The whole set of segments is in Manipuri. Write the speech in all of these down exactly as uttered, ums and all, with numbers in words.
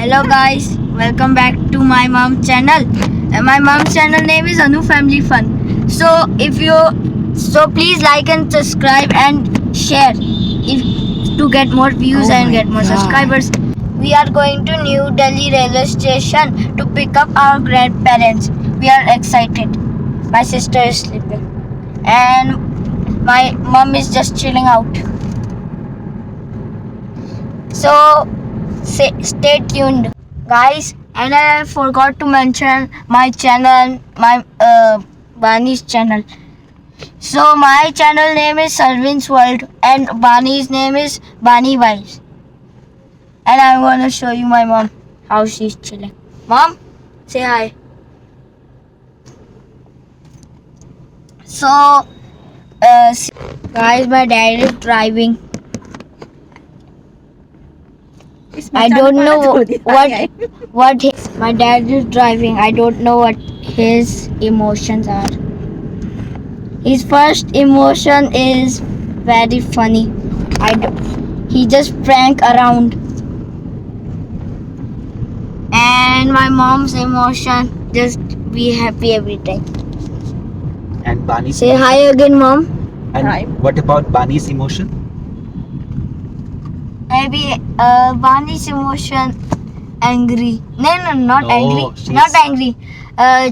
Hello guys, welcome back to my mom channel. Uh, my mom's channel name is Anu Family Fun. So if you, so please like and subscribe and share if to get more views Oh and my get more God. subscribers. We are going to New Delhi railway station to pick up our grandparents. We are excited. My sister is sleeping and my mom is just chilling out. So say, stay tuned, guys. And I forgot to mention my channel, my uh, Bani's channel. So my channel name is Salvin's World, and Bani's name is Bani Vibes. And I wanna show you my mom how she's chilling. Mom, say hi. So, uh, s- guys, my dad is driving. I don't know what what his, my dad is driving. I don't know what his emotions are. His first emotion is very funny. I do, he just prank around. And my mom's emotion, just be happy every time. And Bani's Say hi again, mom. And Hi. What about Bani's emotion? Maybe uh, Bani's emotion, angry. No, no, not No, angry. she's- Not angry. Uh,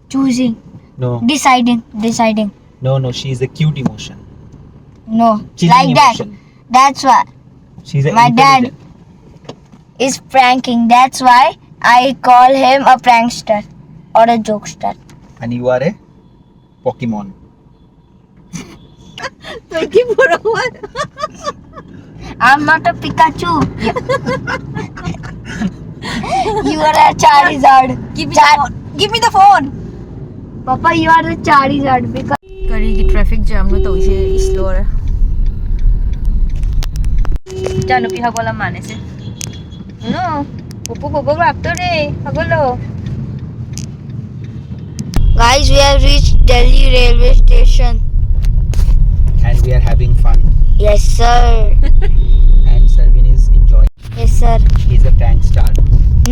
choosing, No, deciding, deciding. no, no. She's a cute emotion. No, She's like an that. emotion. That's why She's a My dad. intelligent. is pranking. That's why I call him a prankster or a jokester. And you are a Pokemon. Twenty-four hour. I'm not a Pikachu. You are a Charizard. Give me Char- the phone. Give me the phone. Papa, you are the Charizard because ꯀꯔꯤꯒꯤ traffic jam ꯅꯣ ꯇꯧꯔꯤꯁꯦ? ꯏꯁ ꯂꯣꯏꯔꯦ꯫ ꯏꯆꯥꯅꯨꯄꯤ ꯍꯧꯒꯠꯂꯝꯃꯥꯅꯦ ꯁꯦ꯫ No. ꯄꯨꯄꯨ ꯕꯣꯕꯣꯛ ꯂꯥꯛꯇꯣꯔꯦ꯫ ꯍꯧꯒꯠꯂꯣ꯫ Guys, we have reached Delhi railway station. And we are having fun. Yes, sir. And Servin is enjoying. Yes, sir. He's a prankster.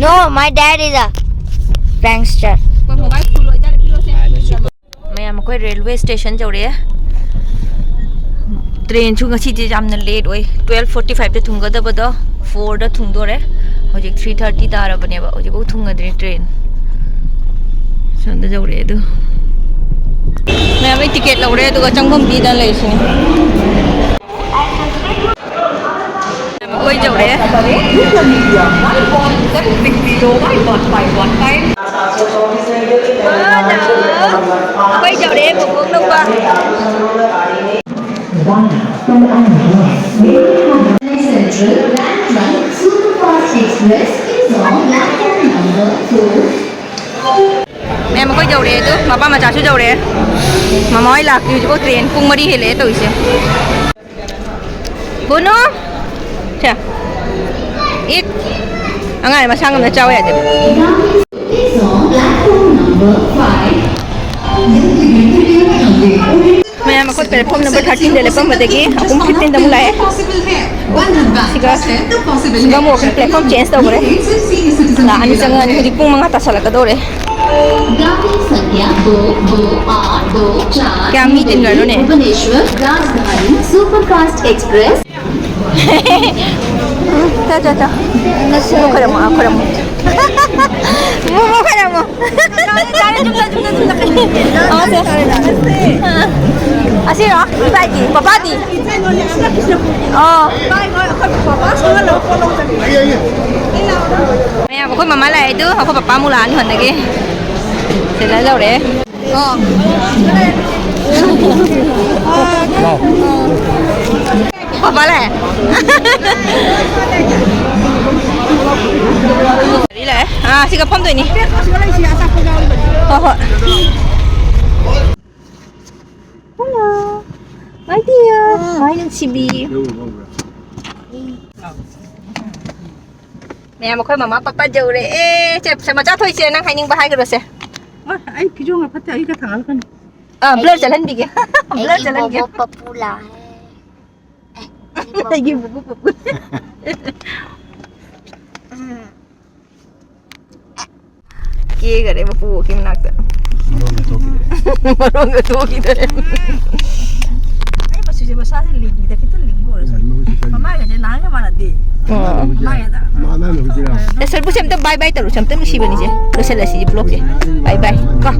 No, my dad is a prankster. ꯃꯌꯥꯝ ꯑꯩꯈꯣꯏ ꯔꯦꯜꯋꯦ ꯁ꯭ꯇꯦꯁꯟ ꯌꯧꯔꯛꯑꯦ꯫ ꯇ꯭ꯔꯦꯟꯁꯨ ꯉꯁꯤꯗꯤ ꯌꯥꯝꯅ ꯂꯦꯠ ꯑꯣꯏ꯫ ꯇ꯭ꯋꯦꯜꯐ ꯐꯣꯔꯇꯤ ꯐꯥꯏꯚꯇ ꯊꯨꯡꯒꯗꯕꯗꯣ ꯐꯣꯔꯗ ꯊꯨꯡꯗꯣꯔꯦ꯫ ꯍꯧꯖꯤꯛ ꯊ꯭ꯔꯤ ꯊꯥꯔꯇꯤ ꯇꯥꯔꯕꯅꯦꯕ, ꯍꯧꯖꯤꯛꯐꯥꯎ ꯊꯨꯡꯉꯗ꯭ꯔꯤ ꯇ꯭ꯔꯦꯟ꯫ ꯁꯣꯝꯗ ꯌꯧꯔꯛꯑꯦ ꯑꯗꯨ꯫ ꯃꯌꯥꯝ ꯑꯩ ꯇꯤꯀꯦꯠ ꯂꯧꯔꯦ ꯑꯗꯨꯒ ꯆꯪꯐꯝ ꯄꯤꯗꯅ ꯂꯩꯔꯤꯁꯤꯅꯦ꯫ ꯑꯩꯈꯣꯏ ꯌꯧꯔꯛꯑꯦ꯫ ꯑꯩꯈꯣꯏ ꯌꯧꯔꯛꯑꯦ ꯕꯣꯕꯣꯛ ꯂꯧꯕ꯫ Central Grand Trunk Superfast Express is on platform number four. ꯃꯦꯝ, ꯑꯩꯈꯣꯏ ꯌꯧꯔꯛꯑꯦ ꯑꯗꯨ, ꯃꯄꯥ ꯃꯆꯥꯁꯨ ꯌꯧꯔꯛꯑꯦ꯫ ꯃꯃꯥ ꯍꯣꯏ ꯂꯥꯛꯇ꯭ꯔꯤ ꯍꯧꯖꯤꯛꯐꯥꯎ, ꯇ꯭ꯔꯦꯟ ꯄꯨꯡ ꯃꯔꯤ ꯍꯦꯜꯂꯛꯑꯦ ꯇꯧꯔꯤꯁꯦ꯫ ꯕꯣꯅꯣ! ꯁꯦ꯫ ꯏꯠ! ꯑꯉꯥꯡ ꯃꯁꯥ ꯉꯝꯅ ꯆꯥꯎ ꯌꯥꯗꯦ꯫ Platform number five. ꯃꯌꯥꯝ, ꯑꯩꯈꯣꯏ platform number thirteen ꯗ ꯂꯦꯞꯄꯝꯕꯗꯒꯤ ꯑꯍꯨꯝ fifteen ꯗ ꯑꯃꯨꯛ ꯂꯥꯛꯑꯦ꯫ ꯁꯤꯒ, ꯁꯤꯒ ꯑꯃꯨꯛ platform change ꯇꯧꯈ꯭ꯔꯦ꯫ ꯂꯥꯛꯑꯅꯤ ꯆꯪꯉꯛꯑꯅꯤ꯫ ꯍꯧꯖꯤꯛ ꯄꯨꯡ ꯃꯉꯥ ꯇꯥꯁꯜꯂꯛꯀꯗꯧꯔꯦ꯫ ꯀꯌꯥꯝ ꯃꯤ ꯇꯤꯟꯈ꯭ꯔꯅꯣꯅꯦ? ꯆꯣ, ꯆꯣ, ꯆꯣ꯫ ꯈꯣꯏꯔꯝꯃꯣ, ꯑꯥ, ꯈꯣꯏꯔꯝꯃꯣ꯫ ꯃꯣꯃꯣ ꯈꯣꯏꯔꯝꯃꯣ꯫ ꯑꯣ, ꯁꯦ꯫ ꯑꯁꯤꯔꯣ? ꯏꯕꯥꯏꯗꯤ? ꯄꯄꯥꯗꯤ? ꯑꯣ꯫ ꯃꯌꯥꯝ, ꯑꯩꯈꯣꯏ ꯃꯃꯥ ꯂꯥꯛꯑꯦ ꯑꯗꯨ, ꯑꯩꯈꯣꯏ ꯄꯄꯥ ꯑꯃꯨꯛ ꯂꯥꯛꯑꯅꯤ ꯍꯣꯟꯗꯒꯤ꯫ ꯁꯤꯗ ꯂꯧꯔꯦ꯫ ꯑꯣ꯫ ꯄꯄꯥ ꯂꯥꯛꯑꯦ꯫ ꯒꯥꯔꯤ ꯂꯥꯛꯑꯦ꯫ ꯑꯥ, ꯁꯤꯒ ꯐꯝꯗꯣꯏꯅꯤ꯫ ꯍꯣꯏ, ꯍꯣꯏ꯫ Hello, my dear, my ꯅꯨꯡꯁꯤꯕꯤ꯫ ꯃꯌꯥꯝ, ꯑꯩꯈꯣꯏ ꯃꯃꯥ ꯄꯄꯥ ꯌꯧꯔꯦ꯫ ꯑꯦ, ꯁꯦ, ꯁꯦ, ꯃꯆꯥ ꯊꯣꯏꯁꯦ, ꯅꯪ ꯍꯥꯏꯅꯤꯡꯕ ꯍꯥꯏꯈ꯭ꯔꯣꯁꯦ꯫ ꯑ, ꯑꯩ ꯐꯤꯖꯣꯜꯒ ꯐꯠꯇꯦ, ꯑꯩꯒ ꯊꯥꯡꯒꯠꯂꯛꯀꯅꯤ꯫ ꯑ, blur ꯆꯠꯍꯟꯕꯤꯒꯦ꯫ Blur ꯑꯩꯒꯤ ꯆꯠꯍꯟꯒꯦ꯫ ꯕꯣꯕꯣ ꯄꯄꯨ ꯂꯥꯛꯑꯦ꯫ ꯑꯩꯒꯤ ꯕꯣꯕꯣ ꯄꯄꯨ꯫ ꯀꯦꯒꯔꯦ ꯃꯄꯨ ꯑꯣꯛꯀꯤ ꯃꯅꯥꯛꯇ꯫ ꯃꯔꯣꯟꯒ ꯊꯣꯛꯈꯤꯗ꯭ꯔꯦ꯫ ꯃꯔꯣꯟꯒ ꯊꯣꯛꯈꯤꯗ꯭ꯔꯦ꯫ ꯑꯩ ꯃꯁꯤꯁꯦ ꯃꯁꯥꯁꯦ ꯂꯤꯡꯉꯤꯗ, ꯈꯤꯇꯪ ꯂꯤꯡꯕ ꯑꯣꯏꯔꯁꯨ꯫ ꯃꯃꯥꯏꯒꯁꯦ ꯅꯍꯥꯟꯒ ꯃꯥꯟꯅꯗꯦ꯫ ꯑꯣ꯫ ꯃꯥꯟꯅꯗꯦ꯫ ꯑꯦ, ꯁꯔꯕꯨ ꯁꯦ ꯑꯝꯇ bye bye ꯇꯧꯔꯨꯁꯦ, ꯑꯝꯇ ꯅꯨꯡꯁꯤꯕꯅꯤꯁꯦ꯫ ꯂꯣꯏꯁꯤꯜꯂꯁꯤ ꯁꯤ vlog ꯁꯦ꯫ Bye bye ꯀꯣ꯫